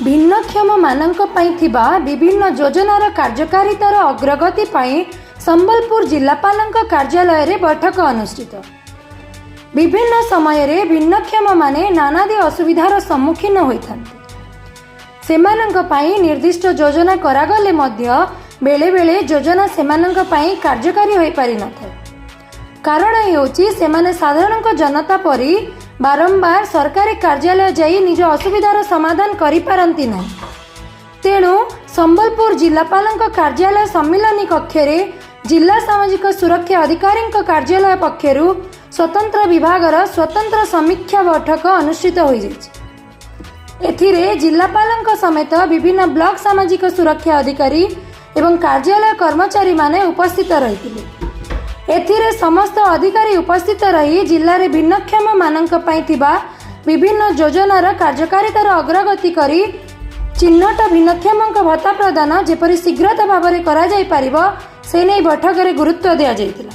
ଭିନ୍ନକ୍ଷମମାନଙ୍କ ପାଇଁ ଥିବା ବିଭିନ୍ନ ଯୋଜନାର କାର୍ଯ୍ୟକାରିତାର ଅଗ୍ରଗତି ପାଇଁ ସମ୍ବଲପୁର ଜିଲ୍ଲାପାଳଙ୍କ କାର୍ଯ୍ୟାଳୟରେ ବୈଠକ ଅନୁଷ୍ଠିତ। ବିଭିନ୍ନ ସମୟରେ ଭିନ୍ନକ୍ଷମମାନେ ନାନାଦି ଅସୁବିଧାର ସମ୍ମୁଖୀନ ହୋଇଥାନ୍ତି। ସେମାନଙ୍କ ପାଇଁ ନିର୍ଦ୍ଦିଷ୍ଟ ଯୋଜନା କରାଗଲେ ମଧ୍ୟ ବେଳେବେଳେ ଯୋଜନା ସେମାନଙ୍କ ପାଇଁ କାର୍ଯ୍ୟକାରୀ ହୋଇପାରିନଥାଏ। କାରଣ ହେଉଛି, ସେମାନେ ସାଧାରଣଙ୍କ ଜନତା ପରି ବାରମ୍ବାର ସରକାରୀ କାର୍ଯ୍ୟାଳୟ ଯାଇ ନିଜ ଅସୁବିଧାର ସମାଧାନ କରିପାରନ୍ତି ନାହିଁ। ତେଣୁ ସମ୍ବଲପୁର ଜିଲ୍ଲାପାଳଙ୍କ କାର୍ଯ୍ୟାଳୟ ସମ୍ମିଳନୀ କକ୍ଷରେ ଜିଲ୍ଲା ସାମାଜିକ ସୁରକ୍ଷା ଅଧିକାରୀଙ୍କ କାର୍ଯ୍ୟାଳୟ ପକ୍ଷରୁ ସ୍ୱତନ୍ତ୍ର ବିଭାଗର ସ୍ୱତନ୍ତ୍ର ସମୀକ୍ଷା ବୈଠକ ଅନୁଷ୍ଠିତ ହୋଇଯାଇଛି। ଏଥିରେ ଜିଲ୍ଲାପାଳଙ୍କ ସମେତ ବିଭିନ୍ନ ବ୍ଲକ ସାମାଜିକ ସୁରକ୍ଷା ଅଧିକାରୀ ଏବଂ କାର୍ଯ୍ୟାଳୟ କର୍ମଚାରୀମାନେ ଉପସ୍ଥିତ ରହିଥିଲେ। ଏଥିରେ ସମସ୍ତ ଅଧିକାରୀ ଉପସ୍ଥିତ ରହି ଜିଲ୍ଲାରେ ଭିନ୍ନକ୍ଷମମାନଙ୍କ ପାଇଁ ଥିବା ବିଭିନ୍ନ ଯୋଜନାର କାର୍ଯ୍ୟକାରିତାର ଅଗ୍ରଗତି କରି ଚିହ୍ନଟ ଭିନ୍ନକ୍ଷମଙ୍କ ଭତ୍ତା ପ୍ରଦାନ ଯେପରି ଶୀଘ୍ରତା ଭାବରେ କରାଯାଇପାରିବ, ସେ ନେଇ ବୈଠକରେ ଗୁରୁତ୍ୱ ଦିଆଯାଇଥିଲା।